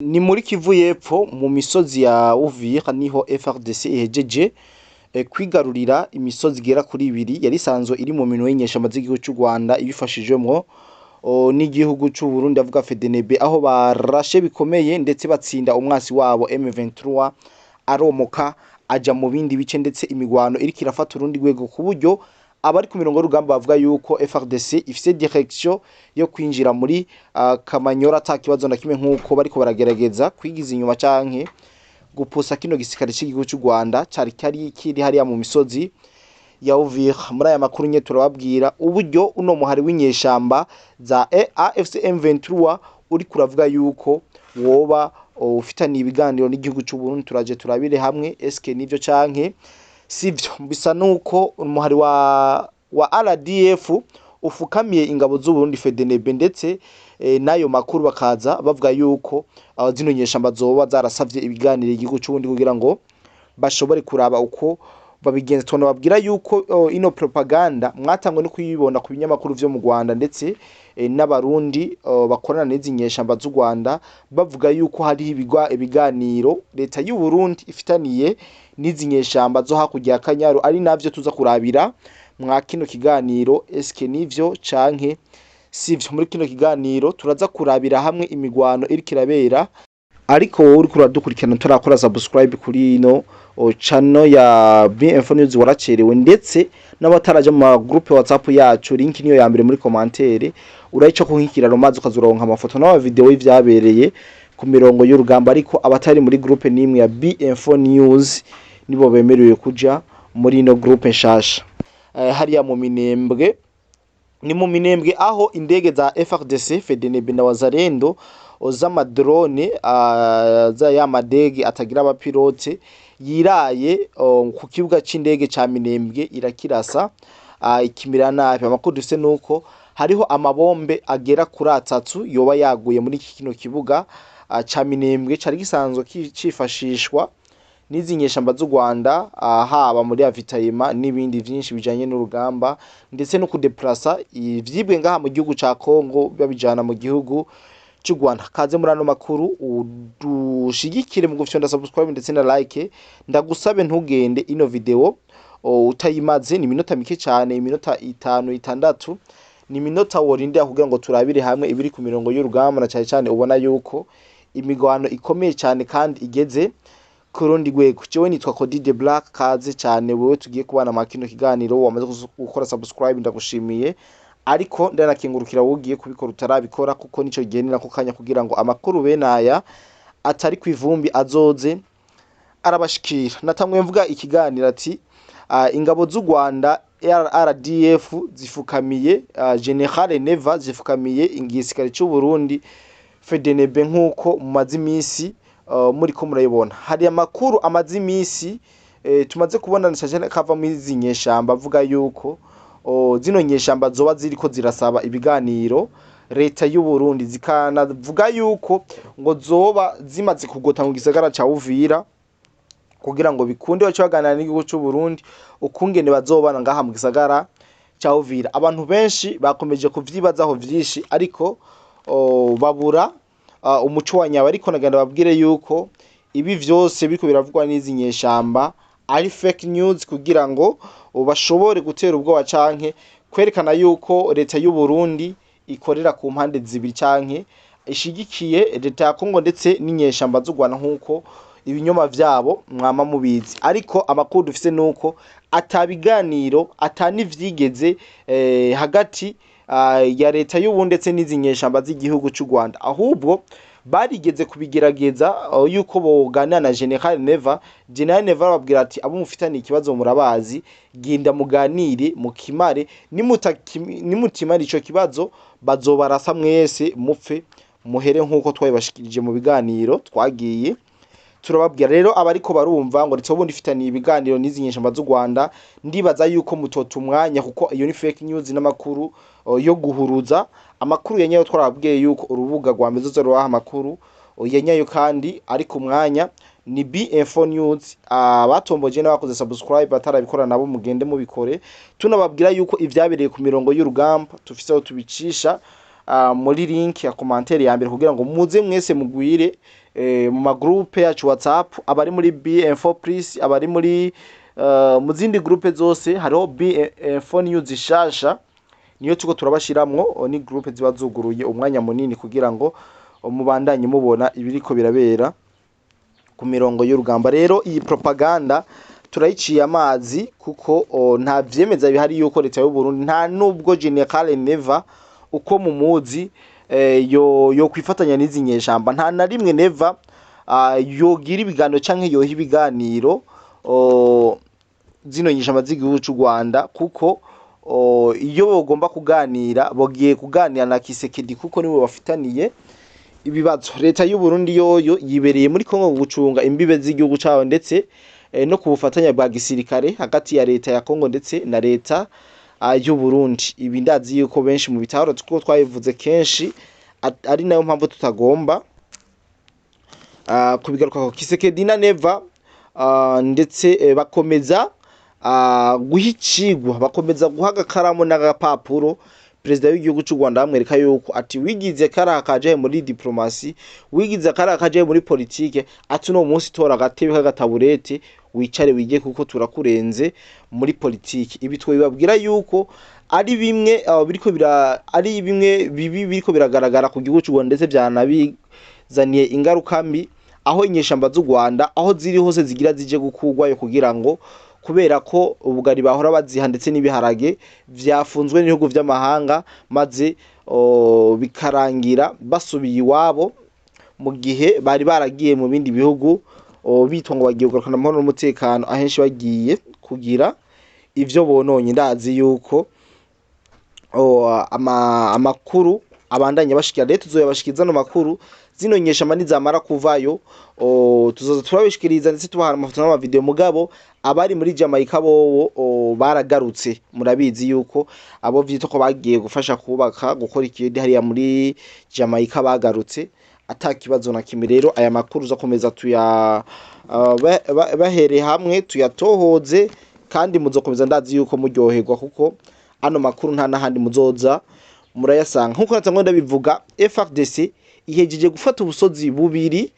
Ni muri Kivu y'Epfo, mu misozi ya Uvira, niho FARDC ihejeje kwigarurira imisozi igera kuri ibiri yari isanzwe iri mu minwe y'inyeshamba z'igihugu c'u Rwanda, ibifashijwemwo n'igihugu c'u Burundi, avuga FDNB, aho barashe bikomeye ndetse batsinda umwasi wabo M23, aromoka aja mu bindi bice. Ndetse imigwano iriko irafata urundi rwego, ku buryo abari ku mirongo y'urugamba bavuga yuko FARDC ifise direction yo kwinjira muri Kamanyora ata kibazo na kimwe, nkuko bariko baragerageza kwigiza inyuma canke gupusa kino gisirikare c'igihugu c'u Rwanda cari kari kiri hariya mu misozi ya Uvira. Muri aya makuru nye turababwira uburyo uno muhari w'inyeshamba za AFC M23 uri kuravuga yuko woba ufitaniye ibiganiro n'igihugu c'u Burundi. Turaje turabire hamwe, eske nivyo canke sivyo? Bisa nuko umuhari wa RDF ufukamiye ingabo z'u Burundi FDNB, ndetse n'ayo makuru bakaza bavuga yuko zino nyeshamba zoba zarasavye ibiganiro igihugu c'u Burundi kugira ngo bashobore kuraba uko babigenza. Tunababwira yuko ino propaganda mwatangwe no kuyibona ku binyamakuru vyo mu Rwanda, ndetse n'abarundi bakorana n'izi nyeshamba z'u Rwanda, bavuga yuko hariho ibiganiro leta y'u Burundi ifitaniye n'izi nyeshamba zo hakurya ya Kanyaru, ari navyo tuza kurabira mwa kino kiganiro. Eske nivyo canke sivyo? Muri kino kiganiro turaza kurabira hamwe imigwano iriko irabera. Ariko wowe uriko uradukurikirana utarakora subscribe kuri ino channel ya BMF News, waracerewe. Ndetse n'abataraja mu ma groupe WhatsApp yacu, link niyo ya mbere muri commentaire, urayica ko nk'ikiraro maze ukazuronka amafoto n'ama video y'ivyabereye ku mirongo y'urugamba. Ariko abatari muri groupe nimwe ya BMF News nibo bemerewe kuja muri ino groupe nshasha. Hariya mu Minembwe, ni mu Minembwe aho indege za FARDC, FDNB na Wazalendo z'ama drone, za ya madege atagira abapilote, yiraye ku kibuga c'indege ca Minembwe irakirasa, ikimira nabi. Amakuru dufise nuko hariho amabombe agera kuri atatu yoba yaguye muri iki kino kibuga ca Minembwe cari gisanzwe cifashishwa n'izi nyeshamba z'u Rwanda, haba muri ravitaillement n'ibindi vyinshi bijanye n'urugamba, ndetse no kudeplasa ivyibwe ngaha mu gihugu ca Congo babijana mu gihugu c'u Rwanda. Kaze muri ano makuru, udushigikire mu gufyonda subscribe ndetse na like. Ndagusabe ntugende ino video utayimaze. Ni iminota mike cyane, iminota 5, 6, ni iminota worindira kugira ngo turabire hamwe ibiri ku mirongo y'urugamba, na cyane cyane ubona yuko imigwano ikomeye cyane kandi igeze ku rundi rwego. Jewe nitwa Cody de Black. Kaze cyane wewe tugiye kubana mu kino kiganiro. Wamaze gukora subscribe, ndagushimiye, ariko ndanakengurukira wowe ugiye kubikora utarabikora, kuko nico gihe ni nako kanya kugira ngo amakuru bene aya atari ku ivumbi azoze arabashikira. Natamwe mvuga ikiganiro ati ingabo z'u Rwanda RDF zifukamiye General Neva, zifukamiye igisirikare cy'u Burundi FDNB, nkuko mumaze iminsi muriko murayibona. Hari amakuru amaze iminsi tumaze kubona cyane kava muri izi nyeshamba, avuga yuko zino nyeshamba zoba ziriko zirasaba ibiganiro leta y'u Burundi, zikanavuga yuko ngo zoba zimaze kugota mu gisagara ca Uvira kugira ngo bikunde bace baganira n'igihugu c'u Burundi ukungene bazobana ngaha mu gisagara ca Uvira. Abantu benshi bakomeje kuvyibazaho vyinshi, ariko babura umuco wa nyawo. Ariko nagenda babwire yuko ibi vyose biriko biravugwa n'izi nyeshamba ari fake news, kugira ngo bashobore gutera ubwoba canke kwerekana yuko leta y'u Burundi ikorera ku mpande zibiri canke ishigikiye leta ya Kongo ndetse n'inyeshamba z'u Rwanda, nkuko ibinyoma vyabo mwama mubizi. Ariko amakuru dufise nuko ata biganiro, ata n'ivyigeze hagati ya leta y'ubu ndetse n'izi nyeshamba z'igihugu c'u Rwanda. Ahubwo barigeze kubigerageza yuko boganira na General Neva. General Neva arababwira ati: "Abo mufitaniye ikibazo murabazi, genda muganire mukimare. Nimutimara ico kibazo, bazobarasa mwese mupfe muhere," nkuko twabibashikirije mu biganiro twagiye turababwira. Rero abariko barumva ngo leta ubundi ifitaniye ibiganiro n'izi nyeshamba z'u Rwanda, ndibaza yuko mutota umwanya, kuko iyo ni fake news n'amakuru yo guhuruza. Amakuru ya nyayo twarababwiye yuko urubuga rwa mbere ruzoza rubaha amakuru ya nyayo kandi ari ku mwanya ni BM4 News. Abatomboje n'abakoze subscribe, batarabikora nabo mugende mubikore. Tunababwira yuko ivyabereye ku mirongo y'urugamba tufise aho tubicisha muri link ya commentaire ya mbere, kugira ngo muze mwese mugwire. mu magroupe yacu WhatsApp, abari muri B Info Plus, abari muri mu zindi groupe zose. Hariho B Info News shasha, niyo tuko turabashiramwo. Ni groupe ziba zuguruye umwanya munini kugira ngo mubandanye mubona ibiriko birabera ku mirongo y'urugamba. Rero iyi propaganda turayiciye amazi, kuko nta vyemeza bihari yuko leta y'u Burundi, nta nubwo General Neva uko mumuzi, yo kwifatanya n'izi nyeshamba. Nta na rimwe Neva yogira ibiganiro canke yoha ibiganiro zino nyeshamba z'igihugu c'u Rwanda, kuko iyo bogomba kuganira bogiye kuganira na Kisekedi, kuko niwe bafitaniye ibibazo. Leta y'u Burundi yoyo yibereye muri Kongo gucunga imbibe z'igihugu cayo, ndetse no ku bufatanye bwa gisirikare hagati ya leta ya Kongo ndetse na leta y'u Burundi. Ibi ndazi yuko benshi mu bitaro, kuko twabivuze kenshi, ari nayo mpamvu tutagomba kubigarukako. Kisekedi na Neva ndetse bakomeza guha icigwa, bakomeza guha agakaramu n'agapapuro perezida w'igihugu c'u Rwanda, bamwereka yuko ati: "Wigize kariya kajaye muri diplomasi, wigize kariya kajaye muri politike, ati uno munsi tora agatebe k'agataburete wicare wige, kuko turakurenze muri politike." Ibi twibabwira yuko ari bimwe biriko bira ari bimwe bibi biriko biragaragara ku gihugu c'u Rwanda, ndetse vyanabizaniye ingaruka mbi, aho inyeshamba z'u Rwanda aho ziri hose zigira zije gukurwayo, kugira ngo kubera ko ubugari bahora baziha ndetse n'ibiharage vyafunzwe n'ibihugu vy'amahanga, maze bikarangira basubiye iwabo mu gihe bari baragiye mu bindi bihugu, bitwa ngo bagiye kugarukana amahoro n'umutekano, ahenshi bagiye kugira ivyo bononye. Ndazi yuko amakuru abandanya bashikira. Rero tuzoyabashikiriza ano makuru zino nyeshamba nizamara kuvayo, tuzoza turabishikiriza ndetse tubaha amafoto n'amavideo. Mugabo abari muri Jamaica bobo baragarutse. Murabizi yuko abo vyitwa ko bagiye gufasha kubaka, gukora ikindi hariya muri Jamaica, bagarutse ata kibazo na kimwe. Rero aya makuru uzakomeza tuya bahereye hamwe tuyatohoze, kandi muzokomeza, ndazi yuko muryoherwa, kuko ano makuru nta n'ahandi muzoza murayasanga. Nkuko natangwa ndabivuga, FARDC ihejeje gufata ubusozi bubiri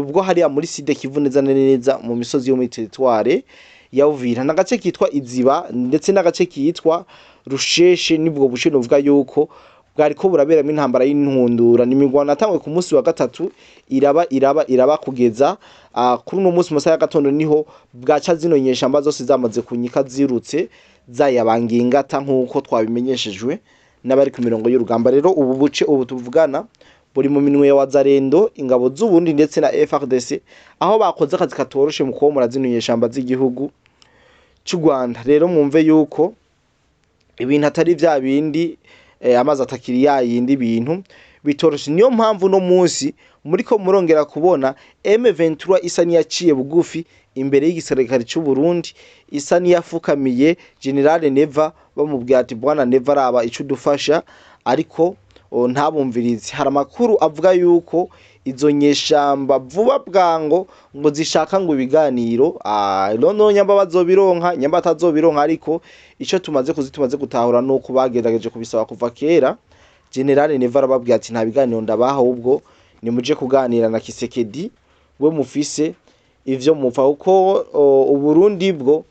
bwo hariya muri Sud Kivu, neza na neza mu misozi yo muri territoire ya Uvira, n'agace kitwa Iziba ndetse n'agace kitwa Rusheshe. Nibwo buce novuga yuko bwariko buraberamo intambara y'intundura. Ni imigwano yatangwe ku munsi wa gatatu, iraba iraba iraba kugeza kuri uno munsi mu masaha ya gatondo, niho bwaca zino nyeshamba zose zamaze kunyika, zirutse zayabangiye ingata, nk'uko twabimenyeshejwe n'abari ku mirongo y'urugamba. Rero ubu buce ubu tuvugana buri mu minwe ya Wazalendo, ingabo z'Uburundi ndetse na FARDC, aho bakoze akazi katoroshe mu komora zino nyeshamba z'igihugu c'u Rwanda. Rero mwumve yuko ibintu atari vya bindi, amazi atakiri yayindi, ibintu bitoroshe. Niyo mpamvu no munsi muriko murongera kubona M23 isa niyaciye bugufi imbere y'igisirikare c'u Burundi, isa niyafukamiye General Neva, bamubwira ati: "Bwana Neva, araba ico udufasha," ariko ntabumvirize. Hari amakuru avuga yuko izo nyeshamba vuba bwango ngo zishaka ngo ibiganiro. Noneho nyamba bazobironka, nyamba atazobironka, ariko ico tumaze kuzi tumaze gutahura nuko bagerageje kubisaba kuva kera. General Neva arababwira ati: "Nta biganiro ndabaha, ahubwo nimuje kuganira na Kisekedi we mufise ivyo mupfa," kuko Uburundi bwo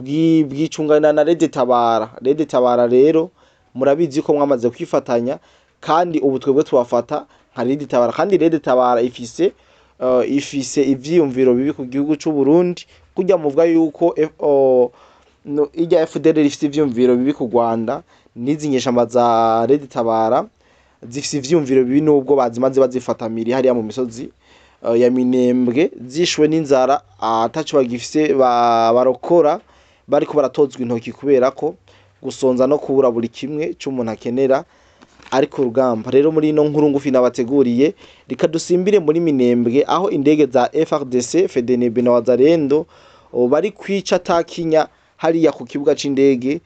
bwicungana na Red Tabara. Red Tabara rero murabizi ko mwamaze kwifatanya, kandi ubu twebwe tubafata nka Red Tabara, kandi Red Tabara ifise ivyiyumviro bibi ku gihugu c'u Burundi. Kurya muvuga yuko no, irya FDL ifise ivyiyumviro bibi ku Rwanda, n'izi nyeshamba za Red Tabara zifise ivyiyumviro bibi, nubwo bazimaze bazifatamira hariya mu misozi ya Minembwe, zishwe n'inzara, ataco bagifise barokora, bariko baratozwa intoki kubera ko gusonza no kubura buri kimwe c'umuntu akenera ariko urugamba. Rero muri ino nkuru ngufi nabateguriye, reka dusimbire muri Minembwe, aho indege za FARDC, FDNB na Wazalendo bari kwica takinya hariya ku kibuga c'indege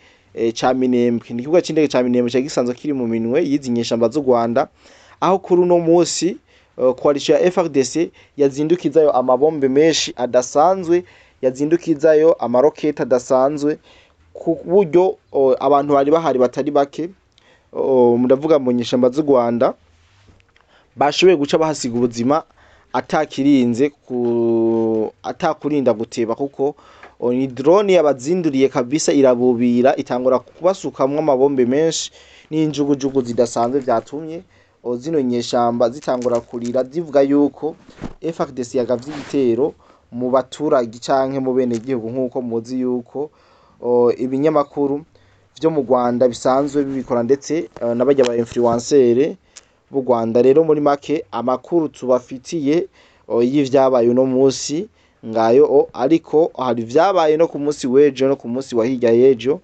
ca Minembwe. Ni ikibuga c'indege ca Minembwe cari gisanzwe kiri mu minwe y'izi nyeshamba z'u Rwanda, aho kuri uno munsi coalition ya FARDC yazindukizayo amabombe menshi adasanzwe, yazindukizayo amaroketi adasanzwe, ku buryo abantu bari bahari batari bake, ndavuga mu nyeshamba z'u Rwanda, bashoboye guca bahasiga ubuzima. Atakirinze ku atakurinda guteba, kuko ni drone yabazinduriye kabisa, irabubira, itangura kubasukamwo amabombe menshi n'injugujugu zidasanzwe. Vyatumye zino nyeshamba zitangura kurira, zivuga yuko FARDC yagavye igitero mu baturage canke mu bene gihugu, nkuko muzi yuko ibinyamakuru vyo mu Rwanda bisanzwe bibikora, ndetse n'abarya ba influenceur b'u Rwanda. Rero muri make, amakuru tubafitiye y'ivyabaye uno musi ngayo, ariko hari ivyabaye no ku munsi w'ejo no ku munsi wa hirya y'ejo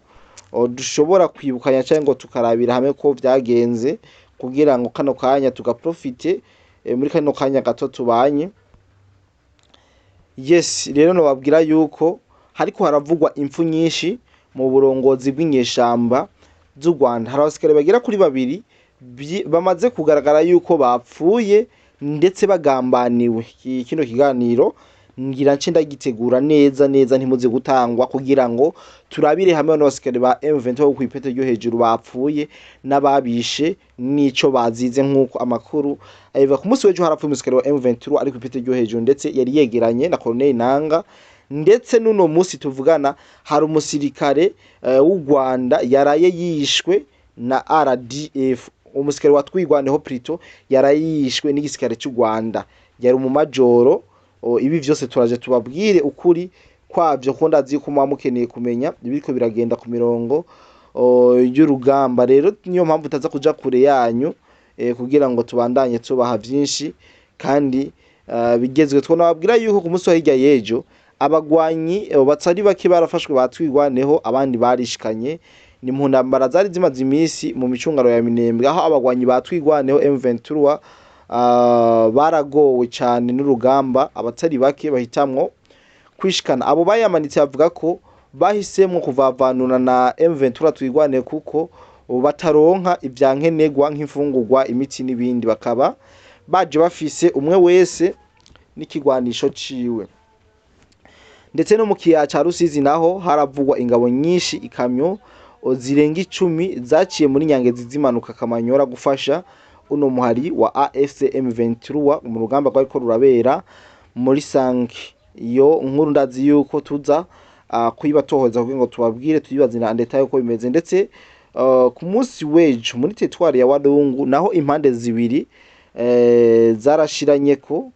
dushobora kwibukanya canke ngo tukarabira hamwe ko vyagenze, kugira ngo kano kanya tugaprofite muri kano kanya gato tubanye. Yes, rero nobabwira yuko hariko haravugwa impfu nyinshi mu burongozi bw'inyeshamba z'u Rwanda. Hari abasirikare bagera kuri babiri bamaze kugaragara yuko bapfuye, ndetse bagambaniwe. Kino kiganiro ngira nce ndagitegura neza neza, ntimuze gutangwa, kugira ngo turabire hamwe bano basirikare ba M23 bo kw'ipete ryo hejuru bapfuye, n'ababishe n'ico bazize. Nk'uko amakuru abivuga, ku munsi w'ejo harapfuye umusirikare wa M23 ari kw'ipete ryo hejuru, ndetse yari yegeranye na Colonel Nanga. Ndetse n'uno munsi tuvugana hari umusirikare w'u Rwanda yaraye yishwe na RDF, umusirikare wa Twirwaneho plutôt, yaraye yishwe n'igisirikare cy'u Rwanda, yari mu majoro. Ibi vyose turaje tubabwire ukuri kwavyo, ko ndazi ko muba mukeneye kumenya ibiriko biragenda ku mirongo y'urugamba. Rero niyo mpamvu utaza kuja kure yanyu, kugira ngo tubandanye tubaha vyinshi kandi bigezwe. Twonababwira yuko ku munsi wa hirya y'ejo abagwanyi batari bake barafashwe batwirwaneho, abandi barishikanye. Ni mu ntambara zari zimaze iminsi mu micungaro ya Minembwe, aho abagwanyi batwirwaneho M23 baragowe cane n'urugamba, abatari bake bahitamwo kwishikana. Abo bayamanitse bavuga ko bahisemwo kuvavanura na M23 twirwane kuko bataronka ivyankenerwa nk'imfungurwa, imiti n'ibindi, bakaba baje bafise umwe wese n'ikigwanisho ciwe. Ndetse no mu kiyaya ca Rusizi naho haravugwa ingabo nyinshi, ikamyo zirenga 10 zaciye muri Nyangezi zimanuka Kamanyora gufasha uno muhari wa AFC M23 mu rugamba rwariko rurabera muri Sange. Iyo nkuru ndazi yuko tuza kuyibatohoza kugira ngo tubabwire, tuyibaze na ndeta yuko bimeze. Ndetse ku munsi w'ejo muri teritwari ya Walungu naho impande zibiri zarashiranyeko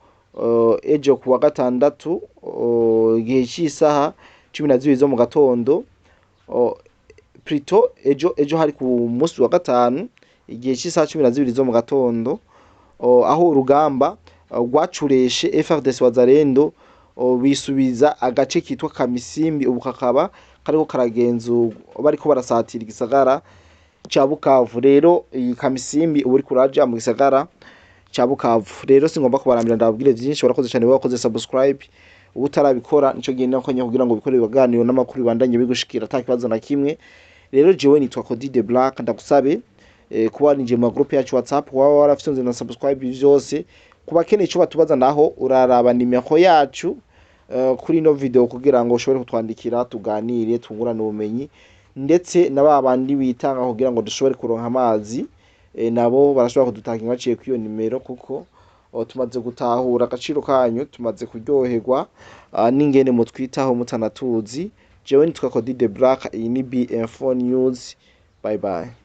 ejo kuwa gatandatu, igihe c'isaha 12 zo mu gatondo, plutôt ejo hari ku munsi wa gatanu, igihe c'isaha 12 zo mu gatondo, aho urugamba rwacureshe FARDC Wazalendo bisubiza agace kitwa Kamisimbi, ubu kakaba kariko karagenzurwa, bariko barasatira igisagara ca Bukavu. Rero iyi Kamisimbi ubu uriko uraja mu gisagara ca Bukavu. Rero singomba kubarambira, ndababwire vyinshi. Warakoze cane wowe wakoze subscribe. Ubu utarabikora, nico gihe nako kugira ngo bikore ibiganiro n'amakuru bibandanye bigushikira ata kibazo na kimwe. Rero jewe nitwa Cody de Black, ndagusabe kuba warinjiye mu groupe yacu WhatsApp, waba warafyonze na subscribe, vyose. Kuba keneye ico batubaza naho, uraraba nimero yacu kuri ino video kugira ngo ushobore kutwandikira, tuganire, twungurane ubumenyi. Ndetse na ba bandi bitanga kugira ngo dushobore kuronka amazi, nabo barashobora kudutakinga baciye kuri iyo nimero, kuko tumaze gutahura agaciro kanyu, tumaze kuryoherwa n'ingene mutwitaho mutanatuzi. Jewe nitwa Cody de Black, iyi ni BM4 News. Bye bye.